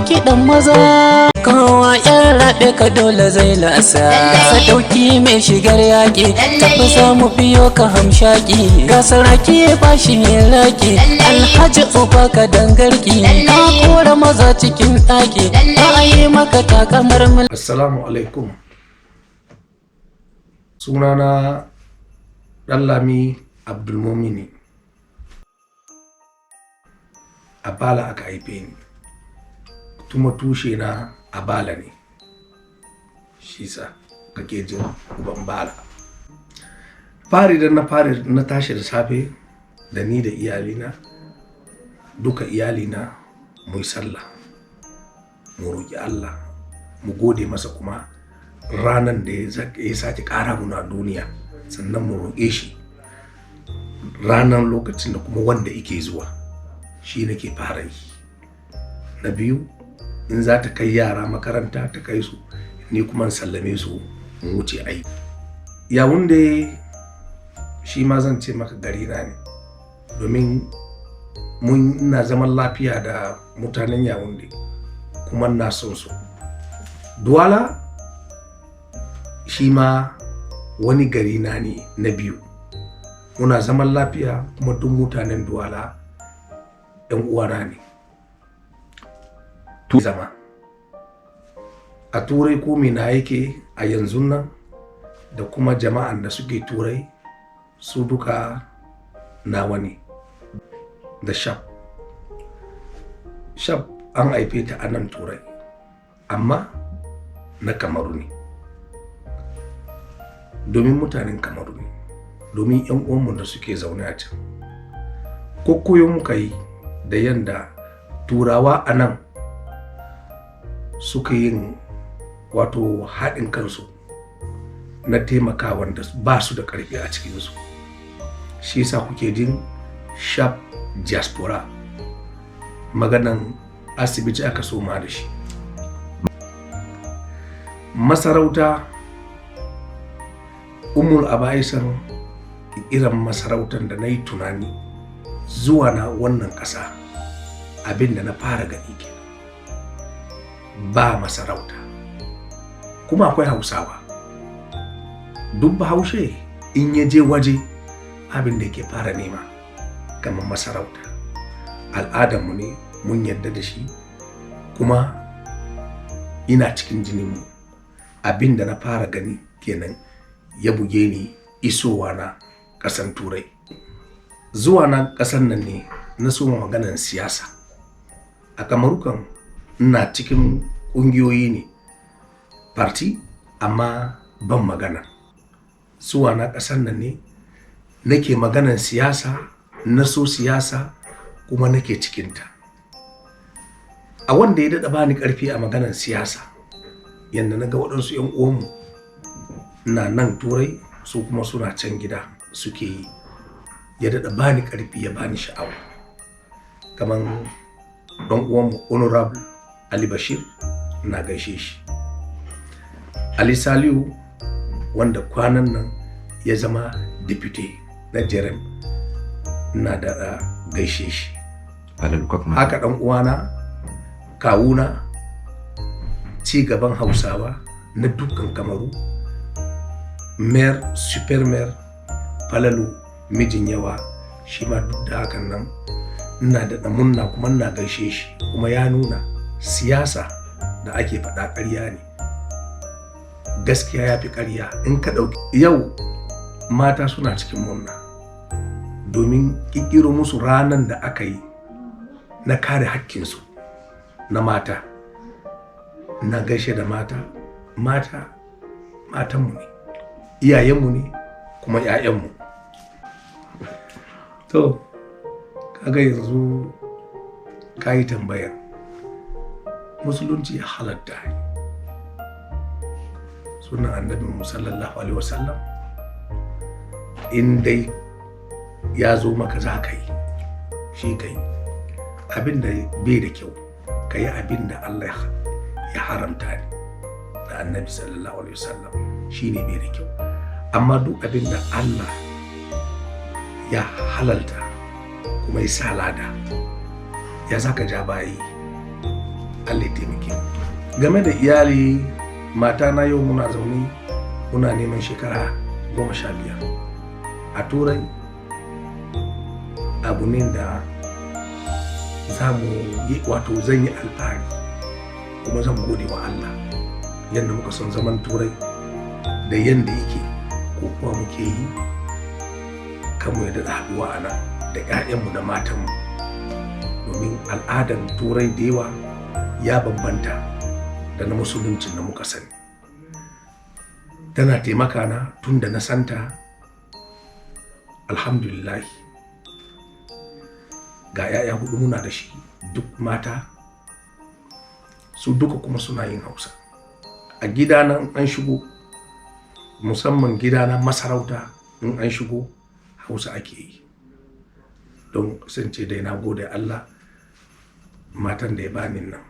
Kiɗan maza, kowa ya raɗe ka dole zai lasa. Sadauki mai shigar yaƙi, tafi samu biyo ka hamshaki. Ga saraki ba shi raki, alhaji uba ka dangarki. Ka kora maza cikin ɗaki, ba a yi maka takamar mul. Assalamu alaikum. Sunana Ɗanlami Abdulmumini. A Bala aka haife ni. Kuma tushe na a Bala ne. Shi sa kake jin uban Bala. Fari da na fari na tashi da safe da ni da iyalina, duka iyalina, mu yi sallah. Mu roƙi Allah, mu gode masa kuma ranan da ya sake ƙara muna duniya, sannan mu roƙe shi ranan lokacin da kuma wanda yake zuwa. Shi nake fara yi. Na biyu, in za ta kai yara makaranta ta kai su, ni kuma in sallame su in wuce aiki. Yawunde shi ma zan ce maka gari na ne, domin mun ina zaman lafiya da mutanen Yawunde kuma ina son su. Duwala shi ma wani gari na ne na biyu. Muna zaman lafiya kuma duk mutanen Duwala 'yan uwana ne. Zama a Turai ko na yake a yanzun nan da kuma jama'an da suke Turai, su duka nawa ne. Da Shap. Shap an haife ta a nan Turai, amma na Kamaru ne. Domin mutanen Kamaru ne, domin 'yan uwanmu da suke zaune a can. Koyo muka yi da yanda Turawa a nan suka yin, wato haɗin kansu na taimaka wanda ba su da ƙarfi a cikinsu. Shi yasa kuke jin Sharp Diaspora. Maganan asibiti aka soma da shi. Masarauta, umul abaisan irin masarautar da na yi tunani zuwa na wannan ƙasa, abin da na fara gani kenan, ba masarauta. Kuma akwai Hausawa. Duk Bahaushe in ya je waje, abin da ke fara nema kamar masarauta. Al'adarmu ne, mun yarda da shi kuma ina cikin jininmu. Abin da na fara gani kenan ya buge ni isowa na ƙasan Turai. Zuwa na ƙasan nan ne na soma maganan siyasa. A Kamaru kan ina cikin ƙungiyoyi ne, parti, amma ban magana. Zuwa na ƙasan nan ne nake maganan siyasa, na so siyasa kuma nake cikinta. A wanda ya daɗa bani ƙarfi a maganan siyasa, yadda na ga waɗansu 'yan uwanmu na nan Turai, su kuma suna can gida suke yi, ya daɗa bani ƙarfi, ya bani sha'awa, kamar ɗan uwanmu Honorable Ali Bashir, na gaishe shi. Ali Saliu, wanda kwanan nan ya zama deputy na Jerem, ina da gaishe shi. Haka ɗan uwana, kawuna, ci gaban Hausawa na dukkan Kamaru, Mayor, super mayor Falalu Mijin Yawa, shi ma duk da hakan nan ina da munna kuma ina gaishe shi. Kuma ya nuna siyasa da ake faɗa ƙarya ne, gaskiya ya fi ƙarya. In ka ɗauki yau, mata suna cikin murna domin ƙirƙiro musu ranar da aka yi na kare hakkinsu na mata. Na gaishe da mata. Mata matanmu ne, iyayenmu ne kuma 'ya'yanmu. To, kaga yanzu ka yi tambaya. Musulunci ya halatta. Sunan Annabi sallallahu alaihi wasallam, in dai ya zo maka za ka yi shi, ka yi. Abin da bai da kyau, ka yi abin da Allah ya haramta ne da Annabi sallallahu alaihi wasallam, shi ne bai da kyau. Amma duk abin da Allah ya halalta kuma ya sa lada. Ya za ka ja bayi? Allah ya taimake mu. Game da iyali, mata na, yau muna zaune, muna neman shekara 15 a Turai. Abu ne da za mu yi, wato zan yi alfahari kuma zan gode wa Allah yadda muka son zaman Turai da yadda yake ko kuwa muke yi kanmu ya daɗa haɗuwa a nan da 'ya'yanmu da matanmu, domin al'adan Turai da yawa ya bambanta da na Musuluncin da muka sani. Tana taimaka na tun da na santa, alhamdulillah. Ga 'ya'ya hudu muna da shi, duk mata, su duka kuma suna yin Hausa. A gidana in an shigo, musamman gidana masarauta, in an shigo Hausa ake yi. Don sun ce dai na gode Allah matan da ya bani nan.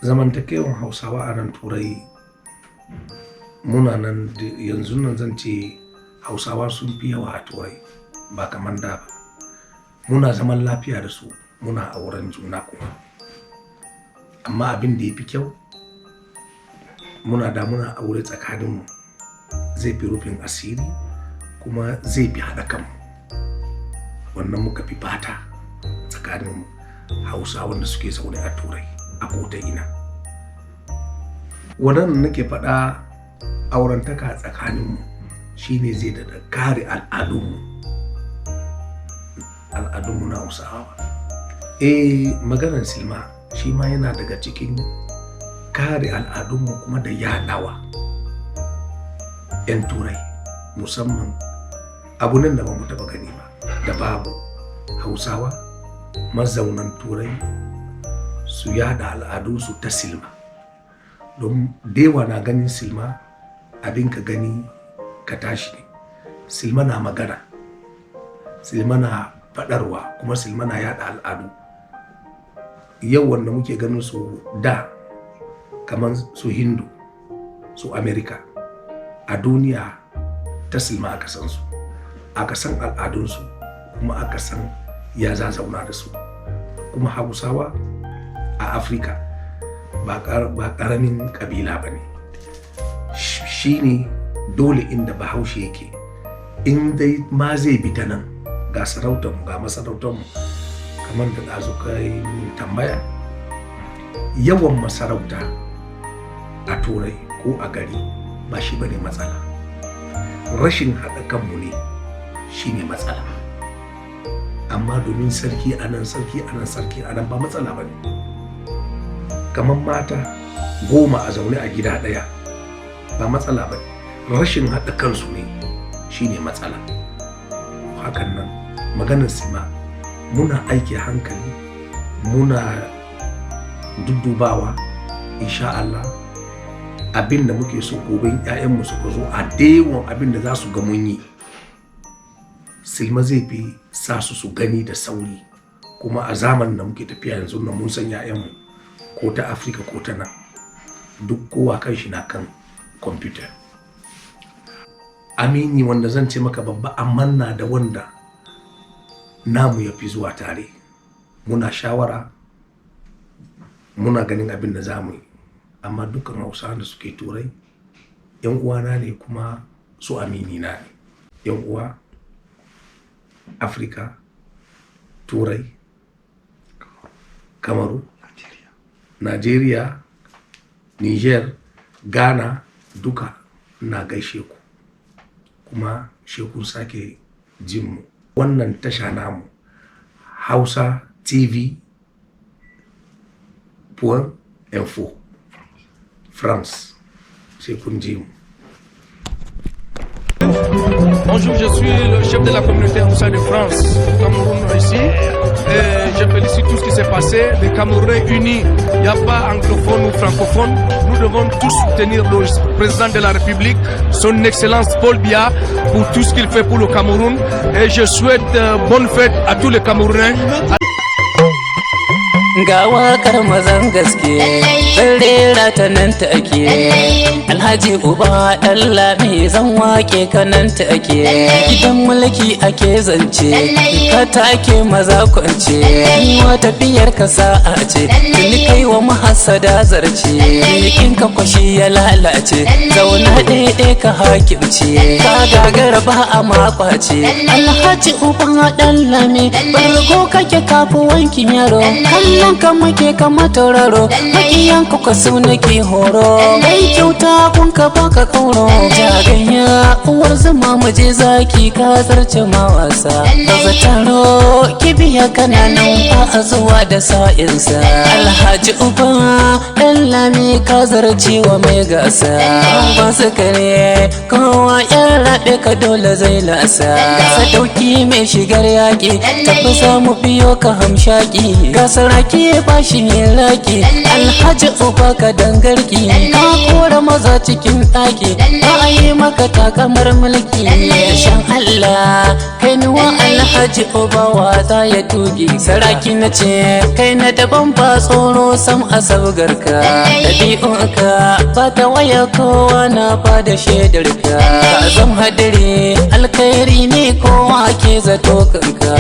Zamantakewan Hausawa a nan Turai, muna nan yanzu nan, zan ce Hausawa sun fi yawa a Turai ba kamar da ba. Muna zaman lafiya da su, muna auren juna kuma. Amma abin da ya fi kyau, muna da muna aure tsakaninmu, zai fi rufin asiri kuma zai fi haɗa kanmu. Wannan muka fi fata tsakanin Hausa wanda suke zaune a Turai a kota ina. Wannan nake faɗa, aurantaka tsakaninmu shine zai daɗa kare al'adunmu na Hausawa. Eh, maganar silma shi ma yana daga cikin kare al'adunmu kuma da yaɗawa 'yan Turai, musamman abu nan da ba mu taɓa gani ba, da babu Hausawa mazaunan Turai su yada al'adunsu ta silma, don dewa na ganin silma abin ka gani ka tashi ne. Silma na magana, silma na faɗarwa, kuma silma na yada al'adu. Yau wanda muke ganin su da kamar su Hindu, su Amerika, a duniya ta silma aka san su, aka san al'adunsu, kuma aka san ya za zauna da su. Kuma Hausawa a Afirka ba ƙaramin ƙabila ba ne. Shi ne dole inda Bahaushe yake, in dai ma zai bi ta nan, ga sarautarmu, ga masarautarmu. Kamar da ɗazu kai tambaya, yawan masarauta a Turai ko a gari ba shi bane matsala. Rashin haɗa kanmu ne shi ne matsala. Amma domin sarki a nan, sarki a nan, sarki a nan, ba matsala ba ne. Kamar mata 10 a zaune a gida ɗaya ba matsala ba ne. Rashin haɗa kansu ne shi ne matsala. Hakan nan maganar sima, muna aiki hankali, muna duddubawa. Insha Allah, abin da muke so gobe 'ya'yanmu suka zo a dewan, abin da za su ga mun yi, silma zai fi sa su su gani da sauri. Kuma a zamanin da muke tafiya yanzu nan, mun san 'ya'yanmu ko ta Afirka ko ta nan, duk kowa kan shi na kan kwamfuta. Amini wanda zan ce maka babba, amma na da wanda namu ya fi zuwa tare, muna shawara, muna ganin abin da za mu yi. Amma dukkan Hausawa da suke Turai yan uwana ne, kuma su amini na ne. Yan uwa Afirka, Turai, Kamaru, Najeriya, Niger, Ghana, duka ina gaishe ku. Kuma kun sake jin mu wannan tasha namu, Hausa TV point info France. Sai kun ji mu. Bonjour, je suis le chef de la communauté Hausa de France, Cameroun ici. Et je félicite tout ce qui s'est passé. Les Camerounais unis, il n'y a pas anglophone ou francophone. Nous devons tous soutenir le président de la République, son Excellence Paul Biya, pour tout ce qu'il fait pour le Cameroun. Et je souhaite bonne fête à tous les Camerounais. Ga wakar mazan gaske, zan rera ta nan take. Alhaji Uba Ɗan Lami, zan wake ka nan take. Gidan mulki ake zance, ka take maza kwance. Wa tafiyar ka sa'a ce, tuni kai wa mahassada zarce. Kin ka kwashi ya lalace, zauna ɗaiɗai ka hakimce. Ka gagara ba a makwace. Alhaji Uba Ɗan Lami, bargo kake kafi wankin yaro. Kallon ka muke kama tauraro, makiyan ku ka su nake horo. Kai kyauta kun ka baka kauro. Jaganya uwar zuma, mu je zaki, ka zarce ma wasa. Ka taro kibiya kananan ba a zuwa da sa'insa. Alhaji Uba Ɗan Lami, ka zarce wa mai gasa. Ba su kare kowa ya raɓe ka, dole zai lasa. Sadauki mai shigar yaƙi, tafi samu biyo ka hamshaki. Ga saraki ba shi raki, Alhaji Uba ka dangarki. Ka kora maza cikin ɗaki, ba a yi maka takamar mulki. Shan Allah kai nuwa, Alhaji Uba, wata ya tuki. Saraki na ce kai na daban, ba tsoro sam a sabgarka. Ɗabi'unka ba ta waya, kowa na ba da shaidarka. Ka zam hadari, alkhairi ne kowa ke zato kanka.